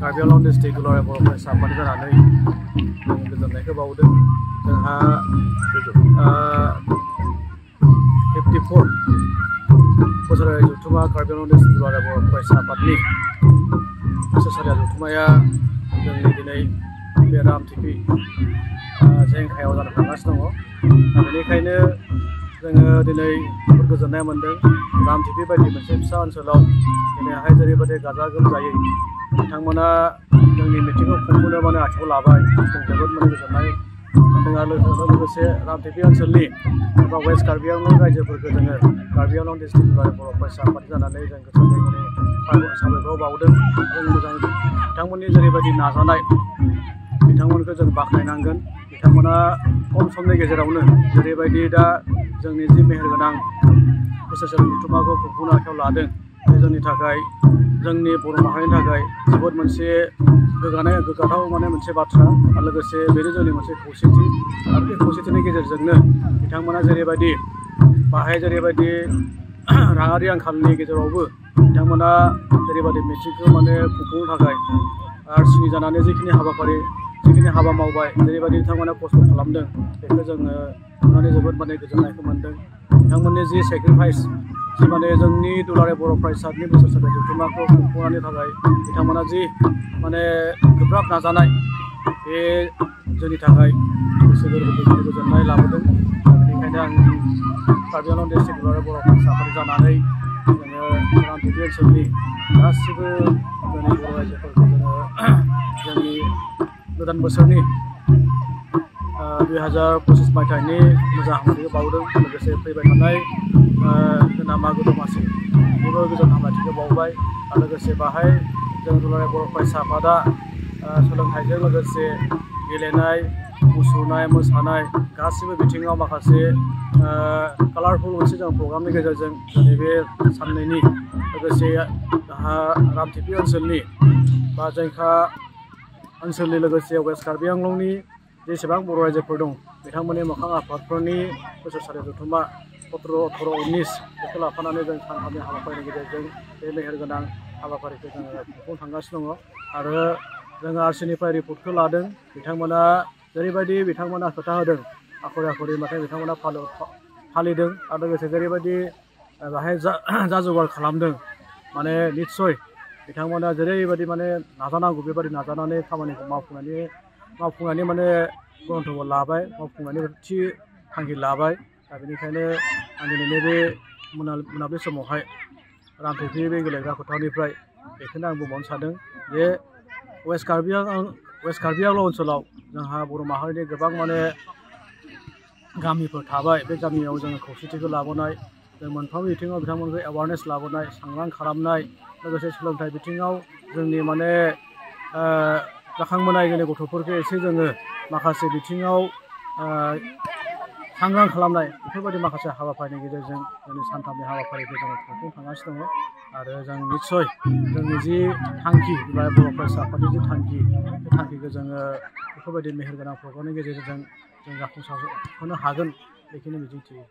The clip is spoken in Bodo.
कार्बि आंलं डिस्ट्रिक्ट दुलाराय बर' फरायसा आफादनि जानानै गोजोननायखौ बावदों। जोंहा 54 बोसोरारि जथुम्मा कार्बि आंलं डिस्ट्रिक्ट दुलाराय बर' फरायसा आफादनि बोसोरसालिया जथुम्माया जोंनि दिनै बे रामटिपि जेंखायाव जानो थांगासिनो दङ। बेनिखायनो जोङो दिनै जोबोद गोजोननाय मोन्दों। रामटिपि बायदि मोनसे फिसा ओनसोलाव दिनैहाय जेरैबायदि गाजा गोमजायै बिथांमोना जोंनि मिटिंखौ खुंफुंनो आखायाव लाबाय, जों जोबोद गोजोननाय मोन्दों। आरो लोगोसे रामटिपि ओनसोलनि एबा वेस्ट कार्बि आंलं रायजोफोरखौ जोङो कार्बि आंलं डिस्ट्रिक्ट दुलाराय बर' फरायसा आफाद जानानै जों गोसो गोरबोनि साबायखर बावदों। जों मोजां बिथांमोननि जेरैबायदि नाजानाय बिथांमोनखौ जों बाख्नायनांगोन। बिथांमोना खम समनि गेजेरावनो जेरैबायदि दा जोंनि जि मेहेरगोनां बोसोरसालि जथुम्माखौ खुंफुंनो आखायाव लादों, बे जोंनि थाखाय जोंनि बर' माहारिनि थाखाय जोबोद मोनसे गोग्गाथाव मोनसे बाथ्रा। आरो लोगोसे बेनो जोंनि मोनसे खौसेथि। आरो बे खौसेथिनि गेजेरजोंनो बिथांमोना जेरैबायदि राङारि आंखालनि गेजेरावबो बिथांमोना जेरैबायदि मिटिंखौ खुंफुंनो थाखाय आरसिनि जानानै जिखिनि हाबा मावबाय, जेरैबायदि बिथांमोना खस्थ' खालामदों, बेखौ जोङो नुनानै जोबोद गोजोननायखौ मोन्दों। बिथांमोननि जि सेक्रिफाइस, जि जोंनि दुलाराय बर' फरायसानि बोसोरसालि जथुम्माखौ खुंफुंनायनि थाखाय बिथांमोना जि गोब्राब नाजानाय, बे जोंनि थाखाय गोसो गोरबोनि गोजोननाय लाबोदों। बेनिखायनो आं कार्बि आंलं डिस्ट्रिक्ट दुलाराय बर' फरायसा आफाद जानानै जोङो रामटिपि ओनसोलनि गासिबो जोंनि बर' रायजोफोरखौ जोंनि गोदान बोसोरनि 2025 मायथाइनि मोजां हामलायथिखौ बावदों। लोगोसे फैबाय थानाय जोंना मागो दमासि, बेबो गोजोन हामलायथिखौ बावबाय। आरो लोगोसे बाहाय जों दुलाराय बर' फरायसा आफादा सोलोंथाइजों लोगोसे गेलेनाय, मुसुरनाय, मोसानाय गासिबो बिथिङाव माखासे कालारफुल मोनसे जों प्रग्रामनि गेजेरजों जोंनि बे साननैनि लोगोसे रामटिपि ओनसोलनि बा जेंखा ओनसोलनि लोगोसे वेस्ट कार्बि आंलंनि जेसेबां बर' रायजोफोर दं, बिथांमोननि मोखां आफादफोरनि बोसोरसालि जथुम्मा 17, 18, 19 बेखौ लाफानानै जों सानथामनि हाबाफारिनि गेजेरजों बे मेहेरगोनां हाबाफारिखौ जोङो खुंफुंनो थांगासिनो दङ। आरो जोङो आरसिनिफ्राय रिपर्टखौ लादों। बिथांमोना जेरैबायदि खोथा होदों, आखरै बिथांमोना फालिदों। आरो लोगोसे जेरैबायदि बाहाय जा जगार खालामदों, निस्सय बिथांमोना जेरैबायदि नाजानांगौ, बेबायदि नाजानानै खामानिखौ मावफुंनानै गरन्थ'खौ लाबाय, मावफुंनानै थि थांखि लाबाय। दा बेनिखायनो आं दिनैनि बे मोनाबिलि समावहाय रामटिपि बे गेलेग्रा फोथारनिफ्राय बेखौनो आं बुंबावनो सानदों जे वेस्ट कार्बि आंलं ओनसोलाव जोंहा बर' माहारिनि गोबां गामिफोर थाबाय। बे गामियाव जोङो खौसेथिखौ लाबोनाय, जों मोनफ्रोमबो बिथिङाव बिथांमोनखौ एवारनेस लाबोनाय, सांग्रां खालामनाय, लोगोसे सोलोंथाइ बिथिङाव जोंनि जाखांबोनाय जोंनि गथ'फोरखौ एसे जोङो माखासे बिथिङाव सांग्रां खालामनाय, बेफोरबायदि माखासे हाबाफारिनि गेजेरजों जोंनि सानथामनि हाबाफारिखौ जोङो खुंफुंनो थांगासिनो दङ। आरो जों निस्सय जोंनि जि थांखि, बर' फरायसा आफादनि जि थांखि, बे थांखिखौ जोङो बेफोरबायदि मेहेरगोनां प्रग्रामनि गेजेरजों जों जाफुंसार होनो हागोन, बेखिनि मिजिंथियो।